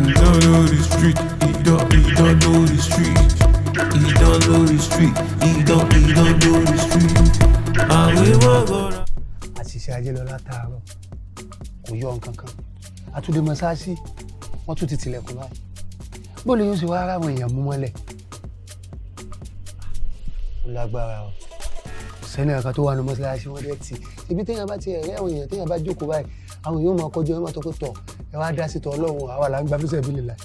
Idán lórí street, idán, idán lórí street. Idán lórí street, idán, idán lórí street. Àwẹ̀ wọ́gọ́ra. Àṣìṣe ajé lọ látàárọ̀, kò yọ nǹkan kan. Àtúndé mọ́sáàsì, wọ́n tún ti tilẹ̀kùn báyìí. Bó lè yóò ṣe wá ráwọn èèyàn mú mọ́lẹ̀? Ó lágbára o. Sẹ́ni àkà tó wà ní mọ́ṣáláṣí, wọ́n dẹ́ tì ibi. Téèyàn bá ti ẹ̀rẹ́ àwọn èèyàn, téèyàn bá jókòó báyìí, àwọn èèyàn máa kọjú ẹ̀, máa tọ́ pé tọ̀ ẹ wá dá sí tọ́ Ọlọ́run. Àwa là ń gba fíṣẹ̀ bí lè láì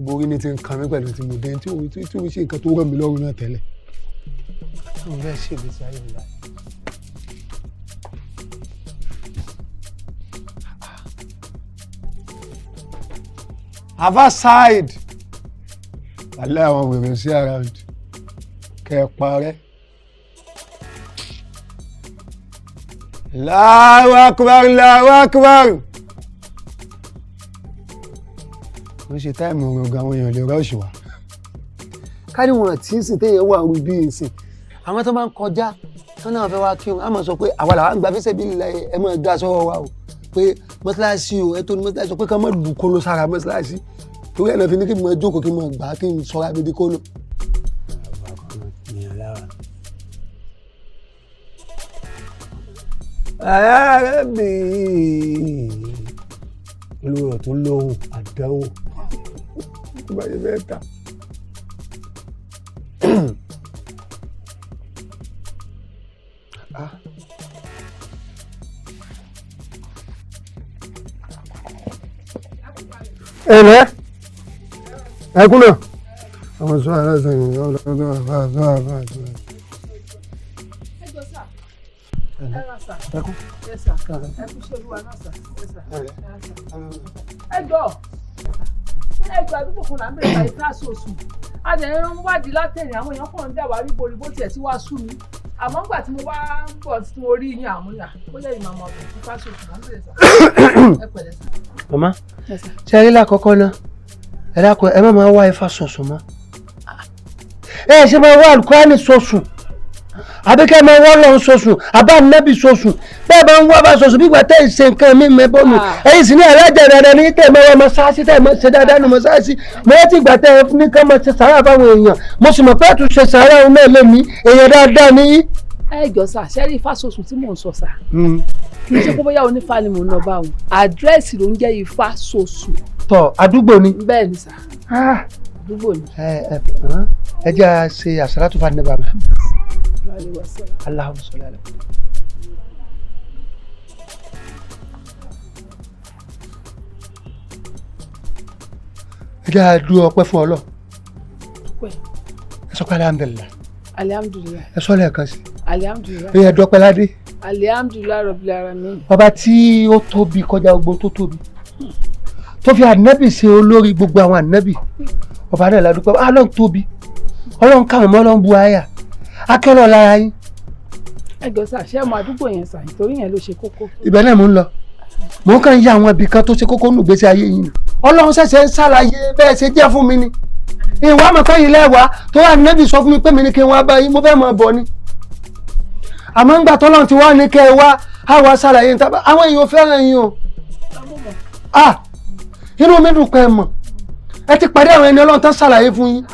borí ní ti ń kan mí pẹ̀lú tí mo dé tí òun tí òun ṣe nǹkan tó rọ̀ mí lọ́rùn náà tẹ́lẹ̀. Mo fẹ́ ṣègbésí ayé mi báyìí. Ava side alẹ́ àwọn wèrè sí around kẹ́ ẹ parẹ́. Allahu akbar, Allahu akbar. Ó ṣe time òrùn gan, àwọn èèyàn lè rush wá. Kárí wọn tí ń sìn téèyàn wà rú bí ń sìn. Àwọn tó máa ń kọjá tó náà fẹ́ wá kírun, á máa sọ pé àwa làwọn gba fẹsẹ̀ bí lílẹ̀, ẹ máa dá sọ́wọ́ wa o, pé mọ́ṣáláṣí o, ẹ tó ní mọ́ṣáláṣí sọ pé ká má lù kóló sára mọ́ṣáláṣí, torí ẹ̀ náà fi ní kí n máa jókòó, kí n máa gbà á, kí n sọra mi di kóló. Olùrọ̀ tó lóhùn àdánwò tó bá yẹ fẹ́ ta. Ẹ̀lẹ́ ẹkún náà àwọn sọ aláṣẹ yìí ọlọ́dún àbá àbá àbá àbá. Ẹ jọ sà, ẹ ra sà. Ẹkún. Ẹ sà, ẹ kú sí Olúwa náà sà. Ẹ sà, ẹ ra sà. Ẹ jọ, ẹ jọ, àdúgbò kan là ń bèrè báyìí, fásosù. A dẹ̀ ń wádìí látẹ̀yìn, àwọn èèyàn kàn ń dà wá ríboríbo, tiẹ̀ tí wàá sú mi. Àmọ́ ńgbà tí mo wá ń bọ̀ tí mo rí yín, àwọn yà bóyá ìmọ̀ ọmọ ọ̀bẹ̀ fún fásosù là ń bèrè sà. Ẹ pẹ̀lẹ́ sà. Màmá. Ẹ sà. Ṣe rí lákọ̀ọ́kọ́ náà, ẹ dákun, ẹ má máa wá ifá sọ̀sùn mọ́. Ẹ ṣe máa wá alukurani sọ̀sùn, àbí kẹ́ ẹ máa wá Ọlọ́run sọ̀sùn, àbá nẹ́bì sọ̀sùn? Bẹ́ẹ̀ bá ń wá bá sọ̀sùn bí ìgbà tẹ́ ẹ ṣe nǹkan mi mẹ́bọ́nù. Ẹ̀yin sì ní alájà dáadáa ní tẹ́ ẹ máa wá mọ́ṣáláṣí, tẹ́ ẹ máa ṣe dáadáa ní mọ́ṣáláṣí. Mo rántí ìgbà tẹ́ ẹ ní ká máa ṣe sàárà fáwọn èèyàn, mo sì mọ̀ pé ẹ̀ tún ṣe sàárà òun náà lé mi. Èèyàn dáadáa ní yín. Ẹ jọ sà, ṣe rí Ifásosùn tí mò ń sọ sà, kì í ṣe pé bóyá onífá ni mò ń lọ bá òun. Àdírẹ́sì ló ń jẹ́ Ifásosùn. Tọ, àdúgbò ni. Bẹ́ẹ̀ ni sà, àdúgbò ni. Ẹ ẹ ẹ jẹ́ a ṣe àṣàlátù fún ànábì Muhammad. Allahumma salli ala. Ẹ jẹ́ a dúró ọpẹ́ fún Ọlọ́run. Ọpẹ́. Ẹ sọ pé alhamdulilah. Alihamudulilayi. Ẹ sọ lẹ́ẹ̀kan sí. Alihamudulilayi. Ẹ dọ́pẹ́ ládé. Alihamudulilayi rabbil alamin. Ọba tí ó tóbi kọjá gbogbo tó tóbi, tó fi ànábì ṣe olórí gbogbo àwọn ànábì, ọba náà la dúpẹ́. Ọlọ́run tóbi, Ọlọ́run káwọn mọ́, Ọlọ́run bu àyà akẹ́lọ́ lára yín. Ẹ jọ sà, ṣé ẹ mọ àdúgbò yẹn sà? Nítorí yẹn ló ṣe kókó. Ibẹ̀ náà mò ń lọ, mò ń kàn yí àwọn ibì kan tó ṣe kókó nù gbèsè ayé yìí ni. Ọlọ́run ṣẹ̀ṣẹ̀ ń ṣàlàyé bẹ́ẹ̀ ṣe jẹ́ fún mi ni. Ìwà àmọ̀kọ́ yìí lẹ́wàá tó wà nẹ́bì sọ fún mi pé mi ní kí n wá báyìí, mo fẹ́ mọ̀ bọ̀ ni. Àmọ́ ńgbà tọ́lọ́run ti wá ní kẹ́ ẹ wá, á wá ṣàlàyé níta. Àwọn èèyàn fẹ́ràn yín o. Ah, inú mi dùn pé ẹ mọ̀, ẹ ti pàdé àwọn ẹni Ọlọ́run tán ṣàlàyé fún yín.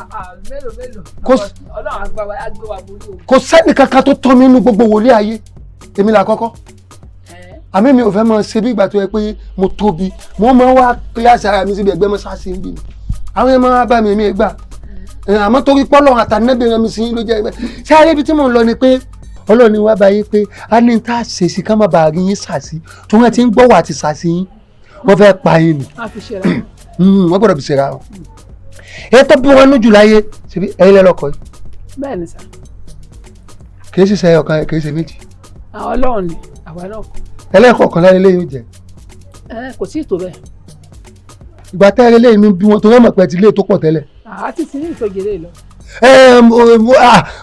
Mélòó mélòó. Kò Ọlọ́run àgbà wa borí o. Kò sẹ́ni kankan tó tọ́ mi nínú gbogbo wòlíì ayé, èmi là kọ́kọ́. Àmì mi ò fẹ́ máa ṣe bí ìgbà tó yẹ pé mo tóbi. Mo máa wá kíláàsì ara mi síbi ẹgbẹ́ mọ́sáàsì ń bì ní, àwọn yẹn máa wá bá mi, èmi gbà. Àmọ́ torí pọ́lọ́ àtànẹ́bí rẹ mi sí ló jẹ́ ẹgbẹ́. Ṣé ayé ibi tí mò ń lọ ni pé Ọlọ́run ni wá bá yé pé a ní tá a ṣe sí ká má bàa rí yín sàsí, tí wọ́n ti ń gbọ́wọ́ àti sàsí yín, wọ́n fẹ́ pa yín ni. A fi ṣe ra wọn. Wọ́n gbọ́dọ̀ fi ṣe ra wọn. Ètò bí wọ́n nú jù láyé ṣebí ẹ̀yin lẹ́lọ́kọ̀ yìí. Bẹ́ẹ̀ ni sà. Kì í sì ṣe ọ̀kan, kì í ṣe méjì. Àwọn Ọlọ́run ni, àwa náà kọ́. Ẹlẹ́kọ̀ọ̀kan láyé lẹ́yìn ó jẹ́. Ẹ kò sí ìtò bẹ́ẹ̀. Ìgbà tẹ́rẹ lẹ́yìn inú bí wọn torí ọmọ pẹ̀ ti lé tó pọ̀ tẹ́lẹ̀. Àti ti ní ìtòjèrè lọ. Ẹ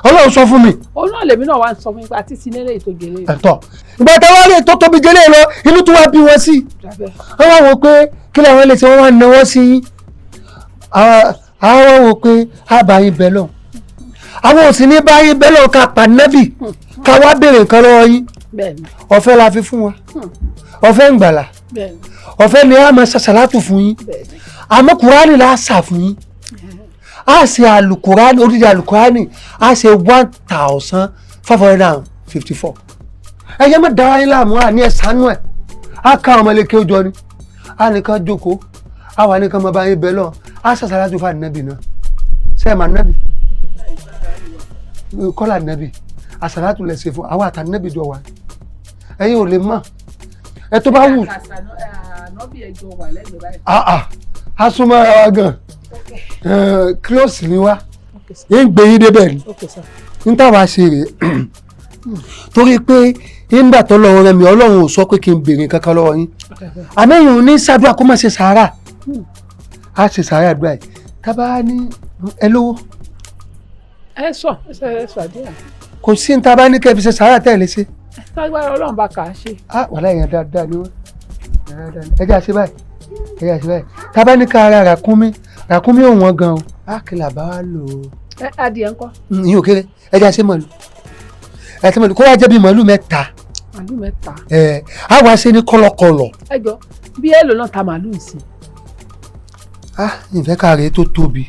Ọlọ́run sọ fún mi. Òun náà lèmi náà wá ń sọ fún yín pé àti ti nílé ìtòjèrè lọ. Ẹ̀tọ́ ìgbà tẹ́wọ́ lè tó tóbi jẹ́lé lọ, inú tó wá bí wọn sí. Dábẹ́. Wọ́n wá wò pé kí làwọn lè ṣe, wọ́n wá náwó sí yín. Àwọn wá wò pé á bá yín bẹ̀ lọ, àwọn ò sì ní bá yín bẹ̀ lọ ká pa nẹ́bì ká wá béèrè nǹkan lọ́wọ́ yín. Bẹ́ẹ̀ ni. Ọ̀fẹ́ la fi fún wa, ọ̀fẹ́ ń gbàlà. Bẹ́ẹ̀ ni. Ọ̀fẹ́ ni a máa ṣàṣàlátù fún yín, àmọ́ Kùránì la ṣà fún yín. A ṣe alukurani, odidi alukurani a ṣe 1554. Ẹ jẹ́ mọ́ dára yín láàmú, àní ẹ̀ sánú ẹ̀. A ká ọmọ ilé kí ó jọ ni a nìkan jókòó, a wà nìkan mọ bá yín bẹ́ẹ̀ lọ. A ṣàṣàlátù fún ànábì náà. Ṣé ẹ̀ mà nábì kọ́lá nábì àṣàlátù lẹ̀ ṣe fún àwọn àtànábì jọ wà? Ẹ̀yin ò lè mọ̀ ẹ tó bá wù. Ànábì ẹjọ wà lẹ́gbẹ̀ẹ́ báyìí. Ah ah, a súnmọ́ ara wa gan, close ni wa, yín gbé yín débẹ̀ ni. Okay sir. N táwa ṣe rèé, torí pé nígbà tó lọ́wọ́ rẹ mi, Ọlọ́run ò sọ pé kí n béèrè kankan lọ́wọ́ yín. Àmẹ́yìn ò ní ṣàdúrà kó má ṣe sàárà. Á ṣe sàárà àdúrà yìí tábà ní ẹ lówó. Ẹ sọ ẹ sọ ẹ sọ àdúrà. Kò sí ní tábà ní kẹ́ fi ṣe sàárà tẹ̀ lé ṣe. Tágbára Ọlọ́run bá kà á ṣe. Á wàhálà, èèyàn dáadáa ni wọ́n, èèyàn dáadáa ni. Ẹ jẹ́ àṣẹ báyìí, ẹ jẹ́ àṣẹ báyìí. Tábà ní ká ara ràkúnmí, ràkúnmí ò wọ́n gan o. Á kí là bá wa lò ó. Ẹ adìẹ ńkọ́? Ìyẹn ò kéré. Ẹ jẹ́ àṣẹ màlúù, ẹ ṣe màlúù, kó wá jẹ́ bí màlúù 3. Màálù 3. Ẹ á wá ṣe ní kọ́lọ́kọ́lọ́. Ẹ jọ, bí èlò náà ta màálù sí? Ah, ìfẹ́ ká rèé tó tóbi,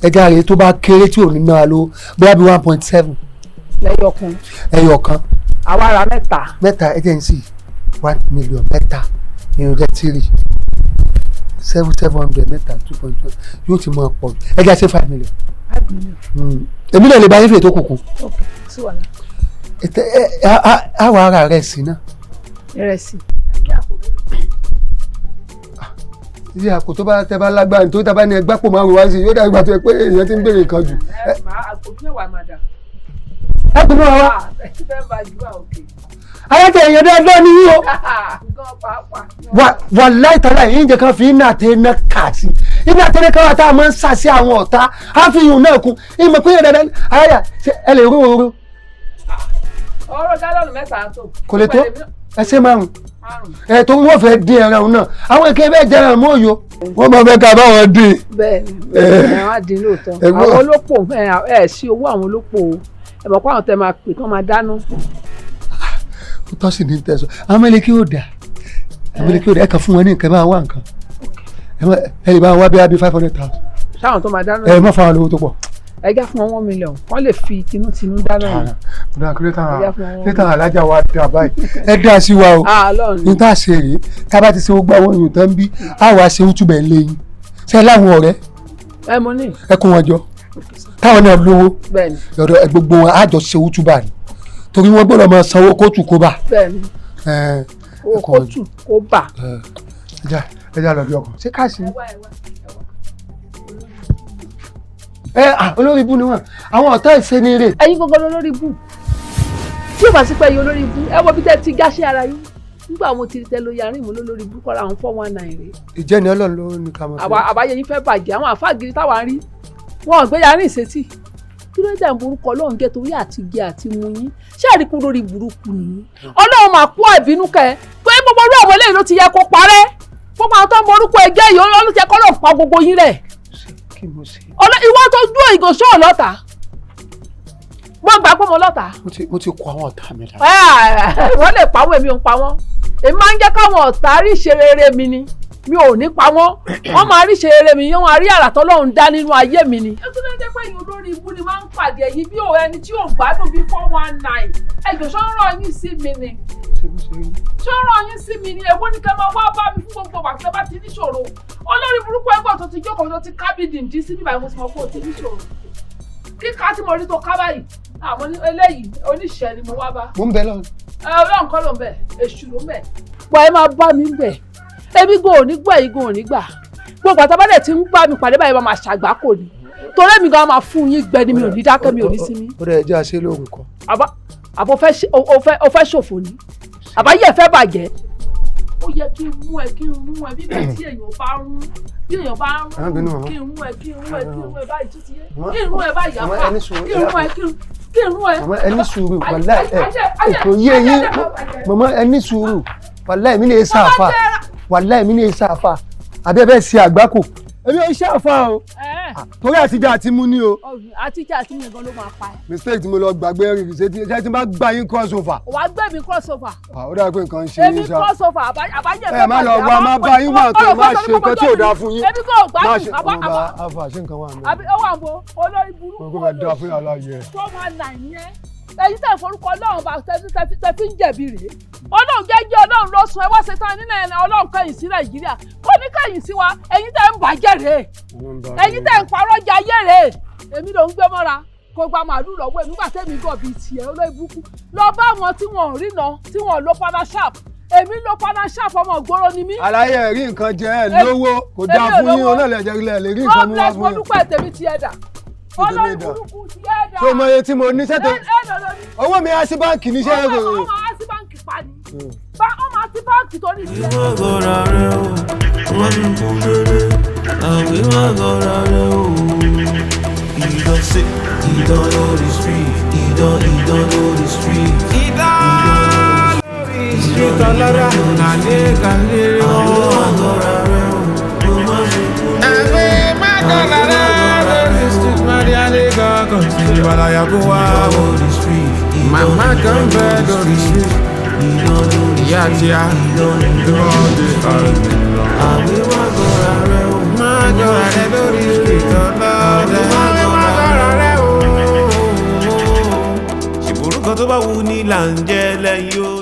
ẹja rèé tó bá kéré tí ò ní náà ló bóyá bí 1.7. Lẹ́yọ̀kan? Ẹyọ kan. Àwa ra 3. 3, ẹ jẹ́ n sí 1 million 3, irun jẹ́ three seven seven hundred 3, 2.2 yóò ti máa pọ̀. Ẹ jẹ́ ṣe 5 million. 5 million. Èmi náà lè bá yín fèé tó kùkù. Ok, sí wàhálà. Ẹ á wà ara rẹ̀ sí náà. Ìrẹsì. Ilé àpò tó bá tẹ bá lágbára, nítorí tá a bá ní ẹgbẹ́ pò 5 wá sí i, yóò dàbí ìgbà tó yẹ pé èèyàn ti ń béèrè nǹkan jù. Ẹ máa àpò 10 máa dà. Ẹ kò mọ̀ wá. Ẹ ti fẹ́ bá ju òkè. Alájẹ, èèyàn dáadáa ní yín o. Gan pàápàá. Wà láìtàlá yìí ń jẹ kan fi iná àti iná kà sí iná àti iná kan wà tá a máa ń sà sí àwọn ọ̀tá, á fi ìhùn náà kún ìmọ̀ pé èèyàn dáadáa ní. Alájà, ṣe ẹ lè ró oró? Ọ̀rọ̀ gálọ́ọ̀nù 3 tó. Kò lè tó, ẹ ṣe 5. 5. Ẹ tó wọ́n fẹ́ dín ẹran òun náà, àwọn èké bẹ́ẹ̀ jẹ́ ẹran mọ́ òyò, wọ́n máa fẹ́ ká bá wọn dín. Bẹ́ẹ̀ ni, ẹ wá dín lóòótọ́. Àwọn olópò, ẹ sí owó àwọn olópò o. Ẹ mọ̀ pé àwọn tẹ máa pè kán máa dáná. Ó tọ́ sí ní tẹ̀sán, àwọn mẹ́lẹ̀ kí ó dà, àwọn mẹ́lẹ̀ kí ó dà. Ẹ kàn fún wọn ní nǹkan, ẹ máa wá nǹkan, ẹ lè máa wá bí 500,000. Sáwọn tó máa dáná. Ẹ má fáwọn lówó tó pọ̀. Ẹ já fún wọn 1 million, wọ́n lè fi tinútinú dáná yìí. Ọ̀dà kí ló tàn Ẹ já fún wọn. Kí ló tàn alájà wa dà báyìí? Ẹ dá sí wa o. Ah, Ọlọ́run Ní tá a ṣe rèé, tá a bá ti ṣe gbogbo àwọn èèyàn tán bí, a wàá ṣe útúbẹ̀ lẹ́yìn ṣe láwọn ọ̀rẹ́. Ẹ mo ní. Ẹ kó wọn jọ, táwọn náà lówó. Bẹ́ẹ̀ ni. Lọ́dọ̀ ẹ gbogbo wọn, á jọ ṣe útúbà ni, torí wọ́n gbọ́dọ̀ máa sanwó kóòtù kó bá. Bẹ́ẹ̀ ni. Ẹ Owó kó wọn jọ. kóòtù kó bà. Ẹ ẹ já lọ bí ọkọ ṣé káàsì ni. Ẹ à, olórí ibú ni wọn, àwọn ọ̀tá ìṣe rè. Ẹ̀yin gangan lolórí ibú. Tí o bá sí pé ẹ̀yin olórí ibú, ẹ wo bí tẹ́ ti gáṣẹ́ ara yín nígbà mo ti tẹ lo yarí mi lólórí ibú kọ́ra àwọn 419 rèé. Ìjẹni Ọlọ́run ló ní ká máa fi. Àbáyé yín fẹ́ bàjẹ́. Àwọn àfáà gidi táwa ń rí wọn ò gbé yarí ìṣètì. Kí ló dé ń borúkọ Ọlọ́run jẹ́ torí àti jẹ àti mu yín? Ṣé àríkú lórí burúkú nìyí? Ọlọ́run máa kó àìbínú kẹ pé gbogbo orú àwọn eléyìí ló ti yẹ kó parẹ́. Gbogbo àwọn tó ń borúkọ ẹgbẹ́ yìí, Ọlọ́run ti yẹ kó lọ́ọ́ pa gbogbo yín rẹ̀. Kí mo ṣe? Ìwọ tó dúró ìgò ṣóò lọ́ta, mo gbà pé mo lọ́ta. Mo ti kó àwọn ọ̀tá mi dà. Wọ́n lè pa wọ́n, èmi ò ń pa wọ́n. Èmi máa ń jẹ́ káwọn ọ̀tá rí ṣe rere mi ni, mi ò ní pa wọ́n. Wọ́n máa rí ṣe rere mi, wọ́n máa rí àrà tọ́lọ́run dá nínú ayé mi ni. Ètò ló jẹ́ pé ẹ̀yin olórí ibú ni máa ń pàdé ẹ̀yin bí òun ẹni tí ò gbádùn bí 419. Ẹ̀jọ̀, ṣọ́ ń rán yín sí mi ni? Ṣọ́ ń rán yín sí mi ni? Èwo ni kẹ́ máa wá bá mi fún gbogbo wà tẹ́ bá ti níṣòro? Olórí burúkú, ẹgbẹ́ tó ti jókòó, tó ti kábìdì sí bíbá, mo ti mọ̀ pé o ti níṣòro. Kíkà tí mo rí tó ká báyìí, àwọn eléyìí oníṣẹ́ ni mo wá bá. Mo ń bẹ lọ. Ẹ Ọlọ́run kọ́ ló ń bẹ̀, èṣù ló ń bẹ̀. Pọ̀ ẹ máa bá mi ń bẹ̀, èmi gan ò ní gbà, èyí gan ò ní gbà. Gbogbo àtàbálẹ̀ tí ń bá mi pàdé báyìí, máa ṣàgbákò ni, torí èmi gan máa fún yín gbẹ ni, mi ò ní dákẹ́, mi ò ní sinmi. Ó dẹ̀ jẹ́ àṣẹ lóògùn kan. Àbò fẹ́ ṣòfò ni, àbáyé ẹ fẹ́ bàjẹ́. Ó yẹ kí n mú ẹ, kí n mú ẹ bíbẹ̀ tí èèyàn bá rún, bí èèyàn bá Má bínú, rún, màmá. kí n mú ẹ, kí n mú ẹ, kí n mú ẹ báyìí tó ti yé, Màmá, kí n mú ẹ báyìí, màmá, àpá ẹ ní sùúrù, kí n mú ẹ, kí n mú ẹ. Màmá, ẹ ní sùúrù, wàláì ẹ kò yé yín. Màmá, ẹ ní sùúrù, wàláì mi ní sáfà, wàláì mi ní sáfà, àbí ẹ bẹ́ẹ̀ ṣe àgbákò, èmi ò ṣe àfà o. Torí àtijọ́ àti mú ní o. Àtijọ́ àti mú gan ló máa pa ẹ́. Mistake tí mo lọ gbàgbé rìn ṣe tí ṣe tí n bá gbá yín cross over. Wàá gbé mi cross over. Ó dàbí pé nǹkan ń ṣe Èmi yín ṣá. cross over àbájẹ́. Ẹ má lọ wá, má bá yín wà nǹkan, má ṣe nǹkan tí ò dáa fún yín. Èmi kò Má gbádùn. ṣe Àbá ọba àbá àfà ṣé nǹkan wà mí. Àbí ó wà bó olórí burúkú. Mo kò fẹ́ dáa fún yàrá yẹ. Tó máa nà yẹn, èyí tẹ̀ forúkọ Ọlọ́run bá tẹ fi ń jẹ̀bi rèé. Ọlọ́run jẹ́jẹ́, Ọlọ́run ló sun ẹ wá ṣetán nínú ẹ̀. Ọlọ́run kẹ́yìn sí Nàìjíríà, kò ní kẹ́yìn sí wa. Ẹ̀yin tẹ̀ ń bàjẹ́ rèé, ẹ̀yin tẹ̀ ń parọ́ jẹ ayé rèé. Èmi ló ń gbé mọ́ra kó gba màálù lọ́wọ́ èmi nígbà tẹ́mi gọ̀ bíi tiẹ̀. Olórí burúkú, lọ bá àwọn tí wọn ò rí náà, tí wọn ò lo panasharp. Èmi lo panasharp, ọmọ ògbóró ni mí. Àlàyé ẹ̀ rí nǹkan jẹ ẹ lówó kò dáa Èmi ò fún yín. lówó. Olóòlẹ̀ jẹ́ ilẹ̀ lè rí nǹkan God mú wá bless. fún Mo yín. dúpẹ́ tèmi tiẹ̀ dà. Tèmi Olórí dà. burúkú tiẹ̀ dà. Ṣé o mọ iye tí mo ní sẹ́tọ̀? Ẹ ẹ lọ́lọ́ ní. Owó mi á sí báǹkì níṣẹ́. Ọmọ ọmọ á sí báǹkì pa ni bá ọmọ á sí báǹkì torí tiẹ̀. Má gọra rẹ o, wọ́n ti kú rere. Àwẹ̀ má gọra rẹ o. Ìdán ṣe ìdán lórí street, ìdán ìdán lórí street. Ìdán lórí street ọlọ́dà nàlẹ́ kàlẹ́ Àwẹ̀ wọn. má gọra rẹ o, kó má ṣe kú. Àwẹ̀ má gọ̀lá rẹ̀ lórí street Mariale gọ̀gọ̀ ìbàlàyà kó wá o. Lórí street, ìdán Màmá kan ìdán bẹ́ lórí lórí street. street. Ìdán lórí Ìyá àti a ìdán ìdán lóde ọ̀rẹ́. Àwẹ̀ má gọra rẹ o. Má gọ̀lá rẹ̀ lórí street ọlọ́dà. Àwẹ̀ má gọ̀lá rẹ̀ o. Ṣèbùrú kan tó bá wù ní là ń jẹ́ lẹ́yìn o.